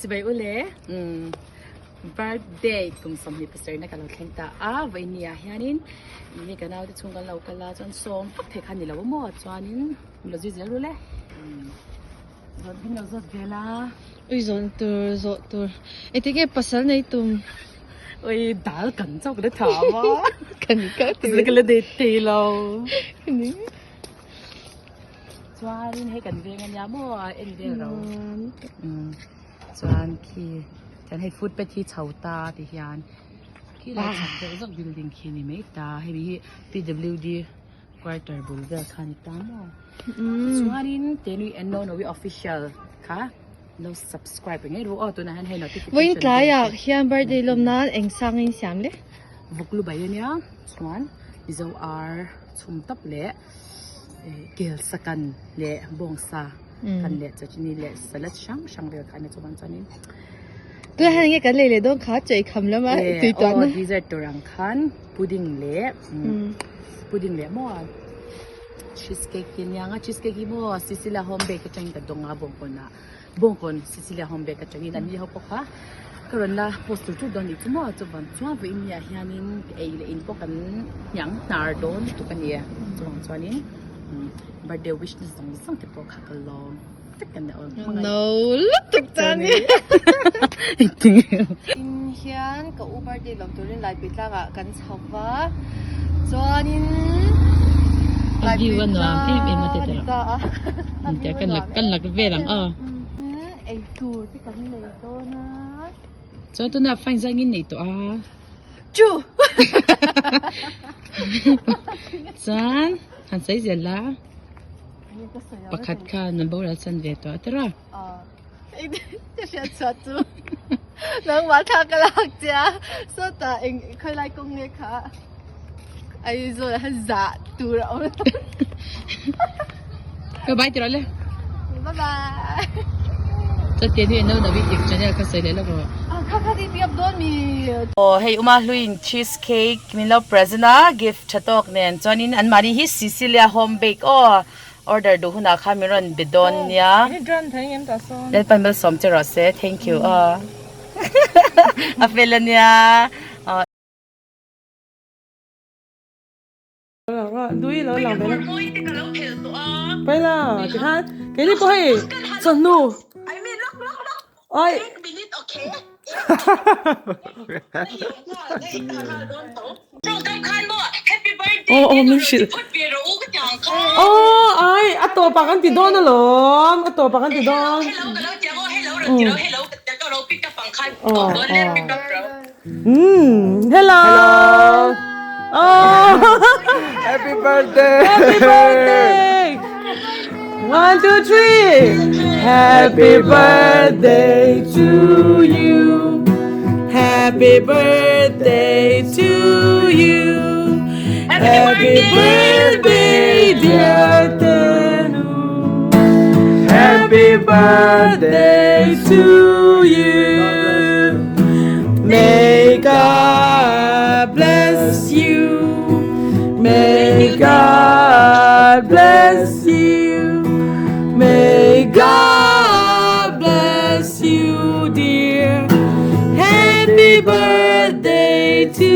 Chibai ule birthday kum 27 na ka lo thleng ta a vawiin ah hianin ih ka naute chhung kan lo kal a chuan sawm vak thei kha a ni lo a maw chuanin min lo zui zel ru le zawt min lo zawt vel a. Ui zawn tur zawh tur engtin nge pasal nei tum. Ui dal kan chauh ka la tham a. Kan ka ti. Ka la date thei lo. Chuanin hei kan veng ania maw en vel ro chuan khi chuan hei footpath hi chho ta ti hian khi lai chhak deuh zawk building khi a ni mai ta hemi hi P W D quarter bul vel kha a ni ta maw chuanin tenui enonowi official kha lo subscribe ngei ru aw tunah hian hei notification Vawiin tlaiah hian birthday lawm nan eng sang a insiam le? Vawk lu bai ania chuan Mizo ar chhum tawp leh. Kel sakan leh bawngsa kan leh chutney leh salad hrang hrang vel kha a ni chuan chuanin Tunah hian enge kan lei leh dawn kha chawi kham lama tui tuah na. Aw dessert tur ang khan pudding leh pudding leh maw cheese cake hi ania nga cheese cake hi maw Sicily home bake atangin ka dawng a bawngkawn ah bawngkawn Sicily home bake atangin an ni ho pawh kha ka rawn la post tur tur dawn nih chu maw chuvan chuan vawiin ni ah hianin ei leh in pawh kan hniang hnar dawn lutuk a ni chuvang chuanin birthday wish na zawng zawng te pawh kha ka lawm vek a ni aw No lutuk chuan in hian ka u birthday lawm turin Laipi tlangah kan chho va chuanin A view a nuam em em a ti tawh a kan la vel ang aw. Ei tur te kan nei dawn a. Chuan tunah fine zangin nei tawh a. Chu! Chuan han sawi zel la. Pakhat kha nan boral chan ve tawh a tira. Ka hriat chhuah chu. Nangmah thla ka lak che a. Sawtah eng khawilai kawng nge kha Aizawl ah hian zah tur a awm lo. Ka bye tirah le. Bye bye. Chutia ni no David tik channel kha sawi leh lawk rawh. Ah kha kha ti piap dawn mi. Aw hei Uma Hluin cheese cake min lo present a gift tha tawk nen chuanin an mahni hi Cecilia home bake aw order duh hunah khan min rawn be dawn nia. Lalpan malsawm che rawh se thank you aw a fel ania aw. Dui lo lang ve la. Paila tikhan keini pawh hei chawhnu oi aw aw min hrilh aw ai a tawpah kan ti dawn alawm a tawpah kan ti dawn aw aw. Mm, hello. Hello. Oh. Happy birthday. Happy birthday. 1, 2, 3. Happy birthday to you. Happy birthday to you. Happy birthday, dear Tenu. Happy birthday to you. May God bless you. May God bless you. May God bless you, dear. Happy birthday to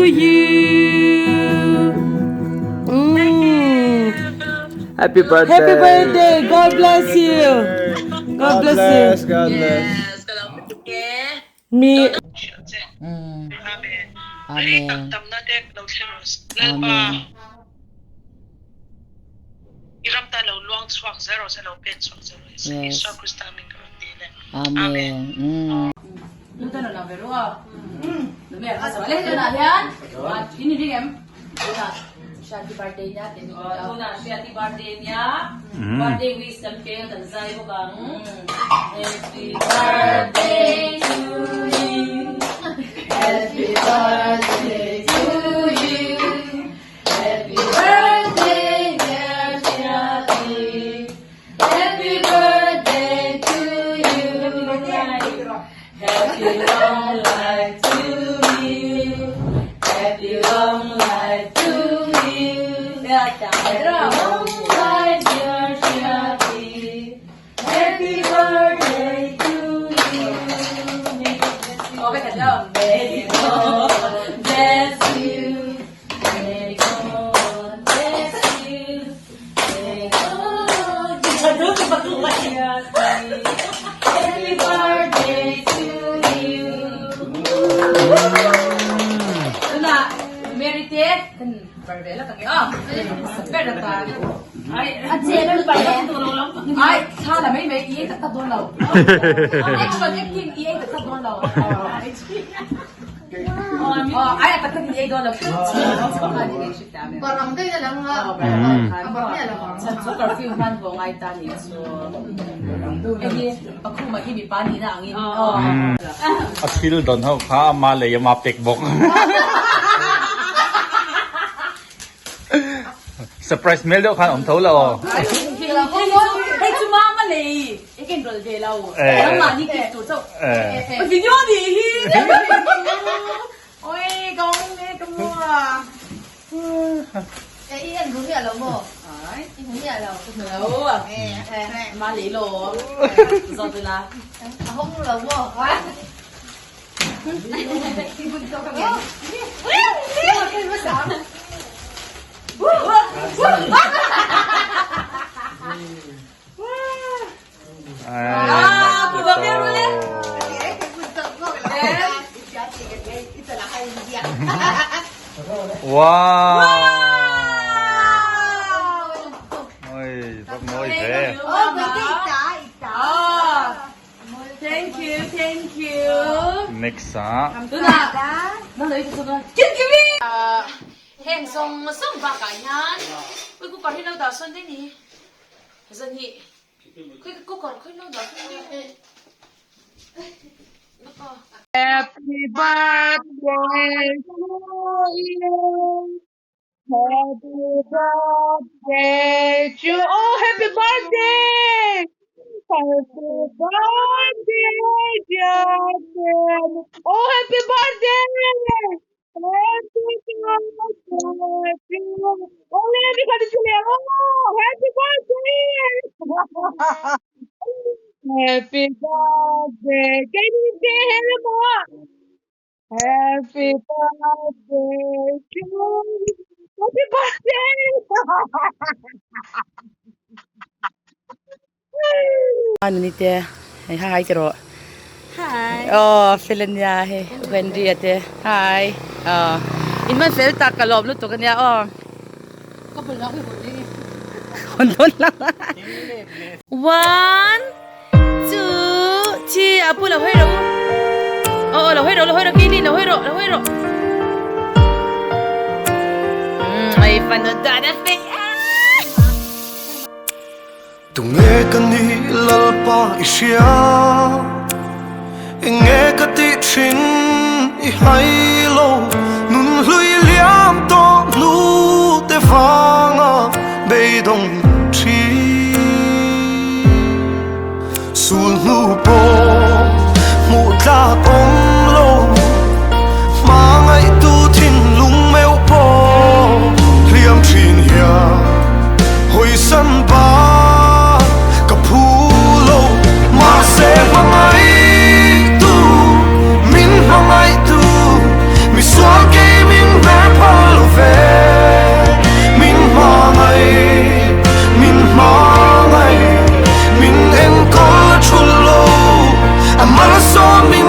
you. Mm. Happy birthday. Happy birthday. God bless you. God bless you. God bless. Mi Amen. Amen. Yes. Amen. Mm. Hriati birthday nia tih ni a. Tunah Hriati birthday nia birthday wish kan pe a kan zai bawk ang. Happy birthday to you Happy birthday to you Happy birthday dear Hriati Happy birthday to you Happy long life to you Happy long life to you Happy long life dear Hriati Happy birthday to you. May God bless you. May God bless you. May God bless you. Happy birthday to you. Tuna, Mary te, kan bar ve la ka nge aw. Ber la ta. Ai, a che la bar la tu lo lam. Ai, tha la mai mai i ei tak tak dawn lo. Action acting i ei tak tak dawn lo. Ai, a tak tak in i ei dawn lo. Bar ang daih na lang a. A bar miah lo ang. Chan chu curfew hman haw ngai ta ni chu. Hei hi pakhuma hi mipa nihna angin. A thil dawn ho kha ama lei ama pek bawk. Surprise hmel deuh khan awm tho lo. Hei chu mama lei e ken rawl ve lo. Nangmah ni gift tur chauh. Video ni hi. Oi ka awm e ka mu a. E i en ru miah lo maw? I hmu miah lo. Hmu lo a. Ma lei lo. Zawt ila. A hawng lo maw? Wow! Oi, rất mawi ve. Thank you, thank you. Next ah. Tuna, na lei chu na. Kim kimi. Heng zawng zawng bakah hian ui cooker hi lo dah sawn daih ni. Zan hi khawi ka cooker khawi lo dah sawn daih. Happy birthday to you. Happy birthday to oh happy birthday. Happy birthday dear friend. Oh happy birthday. Happy birthday to you. Oh ni kha ti le oh happy birthday. Happy birthday. Can you say hello? Happy birthday to you. Happy birthday. Nuni te hei hi ti rawh. Hi. Aw fel ania hei Wendy a te hi aw in man fel tak ka lawm lutuk ania aw. Ka bul lak hi hawn daih e. Hawn dawn lo. One two three a pu lo hawi rawh u. Aw aw lo hawi rawh lo hawi rawh Kaylee lo hawi rawh lo hawi rawh. Umm ai fanu dan a fei a. Tunge ka nih Lalpa i hria, enge ka tih thin i hai lo, nun hlui liam tawh hnu te vanga beidawng thin. Sul hnu pawh hmuh tlak awm lo, hmangaihtu thinlung meuh pawh hliam thin hian hawisan bak ka phu lo. Mahse hmangaihtu, min hmangaihtu, misual kei min hmer phal lo ve, min hmangaih, min hmangaih. Min enkawl a thul lo, a malsawm min